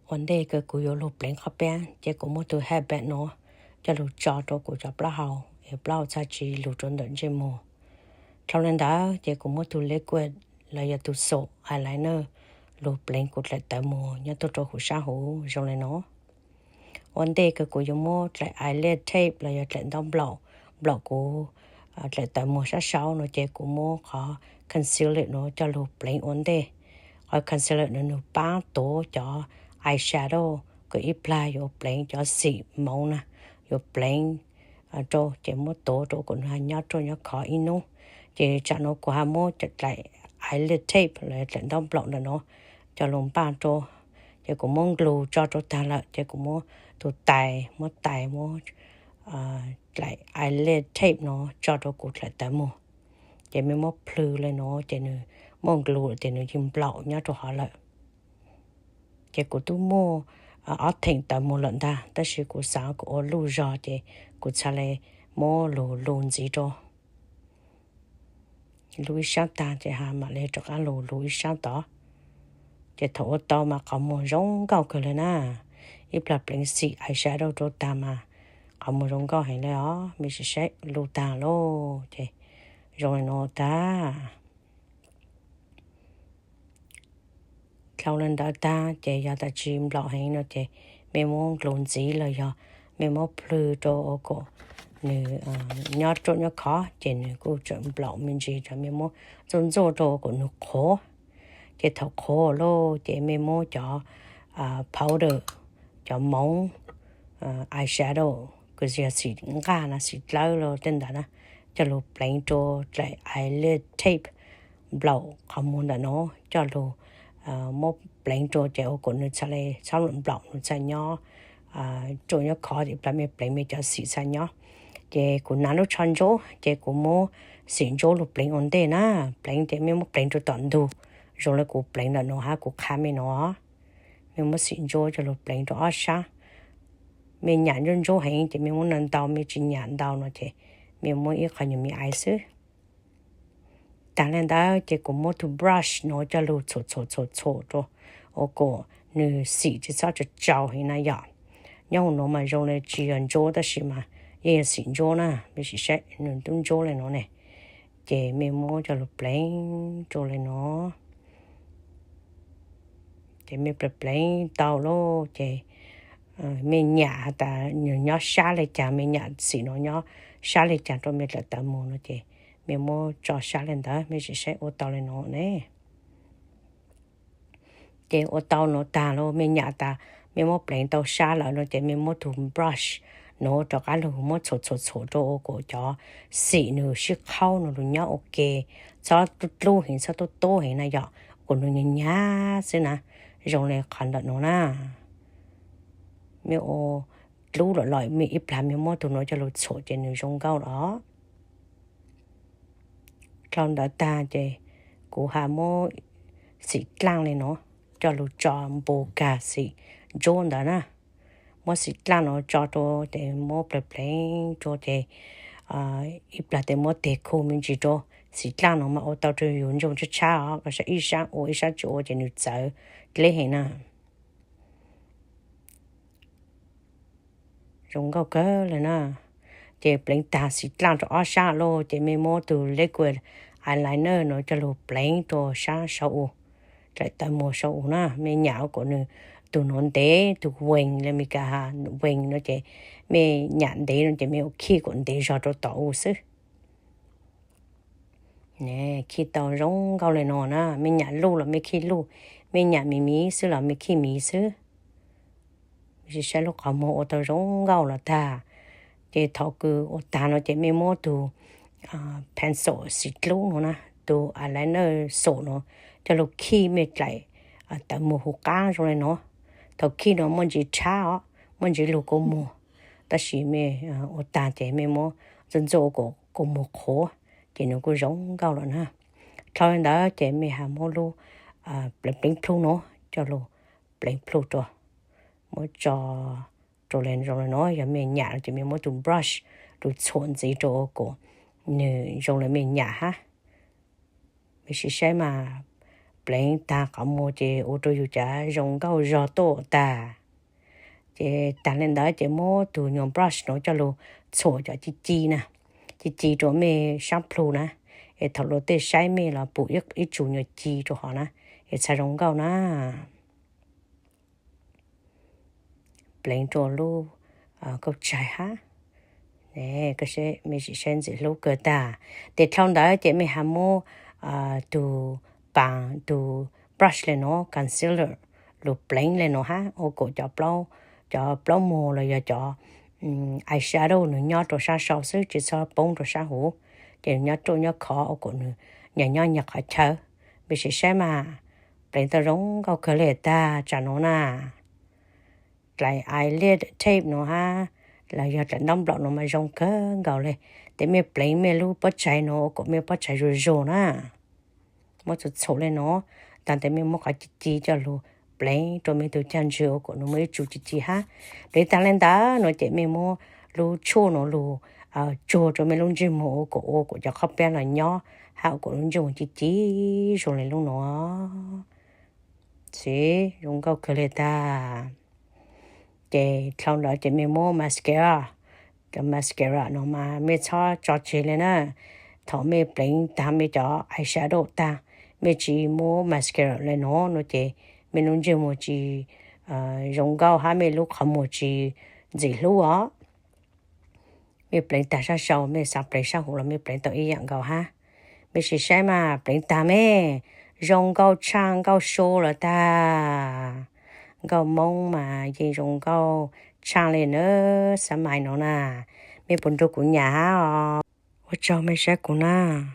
Ua ntej kws kuv yuav lug pleev qhov peb ces kuv muab tug headband nuav coj lug tso rua kuv cov plaub hau es plaub hau txhaj tsi lug rua ntawm ntsej muag. Dhau le ntawd ces kuv muab tug liquid los yog tug soap eyeliner lug pleev kuv dlaim tawv muag nyob tuaj rua huv sab huv zoo le nuav. Ua ntej kws kuv yuav muab dlaim eyelid tape los yog dlaim ntaub nplaum, nplaum kuv dlaim tawv muag sab saud no ces kuv muab qhov concealer nuav coj lug pleev ua ntej. Qhov concealer nuav nwg paab tuav cov eyeshadow kws ib plag yuav pleev cov xim moov na, yuav pleev rua ces muab tuav rua kuas nwg ha nyob ruaj nyob khov ib nub. Ces tsam nuav kuv ha muab dlaim eyelid tape los dlaim ntaub nplaum ntawm nuav coj lug npaj rua, ces kuv muab glue tso rua tag lawm ces kuv muab tug tais, muab tais muab dlaim eyelid tape nuav tso rua kuv dlaim tawv muag. Ces mej muab plhws le nuav ces nwg muaj glue lawm ces nwg yeej nplaum nyob rua hov lawm. Ces kuv tub muaj ob theem tawv muag lawm ntag, tab sis kuv xaav kuv ua luj zog ces kuv txhaj le muab lug lug ntxiv rua. Lug ib sab tag ces ha mam le rov qab lug lug ib sab tod. Ces thaum ua tau mas qhov muag zoo nkauj kawg le na. Ib plag pleev xim eyeshadow rua tag mas qhov muag zoo nkauj heev le os. Mej sim saib, lug tag lauj ces zoo le nuav tag. Dhau le ntawd tag ces yog tas tsi nplaum heev no ces mej muab glue ntxiv los yog mej muab plhws rua ua kom nws nyob ruaj nyob khov ces nws kuj tseem nplaum me ntsis. Mej muab ntxuaj ntxuaj rua ua kom nws qhuav. Ces thaum qhuav lauj ces mej muab cov powder, cov moov eyeshadow kws yog xim nqaj na, xim dlawb los tej ntawd na, coj lug pleev rua dlaim eyelid tape nplaum qhov muag ntawm nuav coj lug muab pleev rua ces ua kom nws txhaj le txhob nplaum, nws txhaj nyob ruaj nyob khov, ib plag mej pleev mej cov xim txhaj nyob. Ces kuv hnav lub tsho ntsuab ces kuv muab xim ntsuab lug pleev ua ntej na. Pleev ces mej muab pleev rua tom ntug zoo le kuv pleev ntawm nuav hab kuv qha mej nuav. Mej muab xim ntsuab coj lug pleev rua ob sab. Mej nyam ntsuab ntsuab heev ces mej muab ntau ntau, mej tsi nyam ntau no ces mej muab ib qho nyuag me aiv xwb. Tag le ntawd ces kuv muab tug brush nuav coj lug txhuam txhuam txhuam txhuam rua ua kom nws xim tsi txhob tsau tsau heev na yom. Nyob huv nuav mas zoo le tsi yog ntsuab tab sis mas yeej yog xim ntsuab na, mej sim saib nws tub ntsuab le nuav ne. Ces mej muab coj lug pleev rua le nuav. Ces mej pleev pleev tau lauj ces mej nyam has tas nws nyob sab le caag, mej nyam xim nuav nyob sab le caag rua mej dlaim tawv muag no ces mej muab tso sab le ntawd, mej sim saib ua tau le nuav ne. Ces ua tau nuav tag lauj, mej nyam tas mej muab pleev tau sab lawm no ces mej muab tug brush nuav rov qab lug muab txhuam txhuam txhuam rua ua kom cov xim nws sib qhaub nws lug nyob ua ke, txhob dlub dlub heev, txhob tub tub heev na yom, kom nws nyag nyag xwb na, zoo le qhov ntawm nuav na. Mej ua dlub lawm los mej ib plag mej muab tug nuav coj lug txhuam ces nws zoo nkauj los. Dhau ntawd tag ces kuv ha muab xim dlaaj le nuav coj lug tso npu kag xim ntsuab ntawd na. Muab xim dlaaj nuav tso rua ces muab pleev pleev rua ces ib plag tes muab teg khu me ntsis rua. Xim dlaaj nuav mas ua tau rua yug ntsoog tshab tshab os, koj saib ib sab ua ib sab tsi ua ces nws txawv dleb heev na. Zoo nkauj kawg le na. Ces pleev tag xim dlaaj rua ob sab lauj ces mej muab tug liquid eyeliner nuav coj lug pleev rua sab saum u, dlaim tawv muag saum u na. Mej nyam ua kom nws tug nuav ntev, tug wing le Meskas has wing no ces mej nyam ntev no ces mej ua khij kom ntev zog rua tom u xwb. Khij tau zoo nkauj le nuav na, mej nyam luj los mej khij luj, mej nyam miv miv xwb los mej khij miv xwb. Mej sim saib lub qhov muag ua tau zoo nkauj los tag. Ces thaum kws ua tag no ces mej muab tug pencil xim dlub nuav na, tug eyeliner xim nuav coj lug khij mej dlaim tawv muag huv qaab zoo le nuav. Thaum khij nuav muaj ntsis tshab os, muaj ntsis lug kua muag, tab sis mej ua tag ces mej muab ntxuaj ntxuaj ua kom kua muag qhuav ces nws kuj zoo nkauj lawm na. Dhau le ntawd ces mej ha muab lub pleev pleev plhu nuav coj lug pleev plhu rua, muab tso rua le zoo le nuav. Yog mej nyam no ces mej muab tug brush lug txhuam ntxiv rua ua kom nws zoo le mej nyam hab. Mej sim saib mas pleev tag qhov muag ces ua rau yus cov zoo nkauj zog tuaj tag. Ces tag li ntawd ces muab tus nyuag brush no coj lug txhuam cov ci ci na, ci ci rau mej sab plhu na, es thaum luag tej saib mej los pum ib tsum nyuag ci rau hov na, es txhaj zoo nkauj na. Pleev rau lub kauj tsaig hab, mej sim saib ntxim hlub kawg tag. Ces dlhau ntawd ces mej ho muab tus paas, tus brush le nuav, concealer, lug pleev le nuav hab ua kom cov plaub muag los yog cov eyeshadow nws nyob rau sab sau xwb, tsis txhob poob rau sab huv. Ces nws nyob ruaj nyob khov ua kom nws nyag nyob nyag qhov chaw. Mej sim saib mas, pleev tau zoo nkauj kawg le tag tsam nuav na. Dlaim eyelid tape nuav hab los yog dlaim ntaub nplaum nuav mas zoo kawg nkaus le. Ces mej pleev mej lub pob tsaig nuav ua kom mej pob tsaig zuag zuag na. Muab txhuam txhuam le nuav, tag tes mej muab qhov ci ci coj lug pleev rau mej tug cag ntswg ua kom nws muaj ib tsum ci ci hab. Pleev tag le ntawd nuav ces mej muab lub tshuaj nuav lug tsuag rau mej lub ntsej muag ua kom, ua kom cov qhov piab los nyob hab ua kom lub ntsej muag ci ci zoo le lub nuav. Xib zoo nkauj kawg le tag. Ces dlhau ntawd ces mej muab mascara, cov mascara no mas mej txhob tso tseg le na. Thaum mej pleev tag mej cov eyeshadow tag, mej tsis muab mascara le nuav no ces mej lub ntsej muag tsis zoo nkauj hab mej lub qhov muag tsis ntxim hlub os. Mej pleev tag sab sau, mej xav pleev sab huv los mej pleev tau ib yaam nkaus hab. Mej sim saib mas, pleev tag mej, zoo nkauj tshaj nkauj sua lawm tag. Nkauj Moob mas yeej zoo nkauj tshaj le na, xab mais no na. Mej puas nrug kuv nyam hab os? Ua tsaug mej saib kuv na.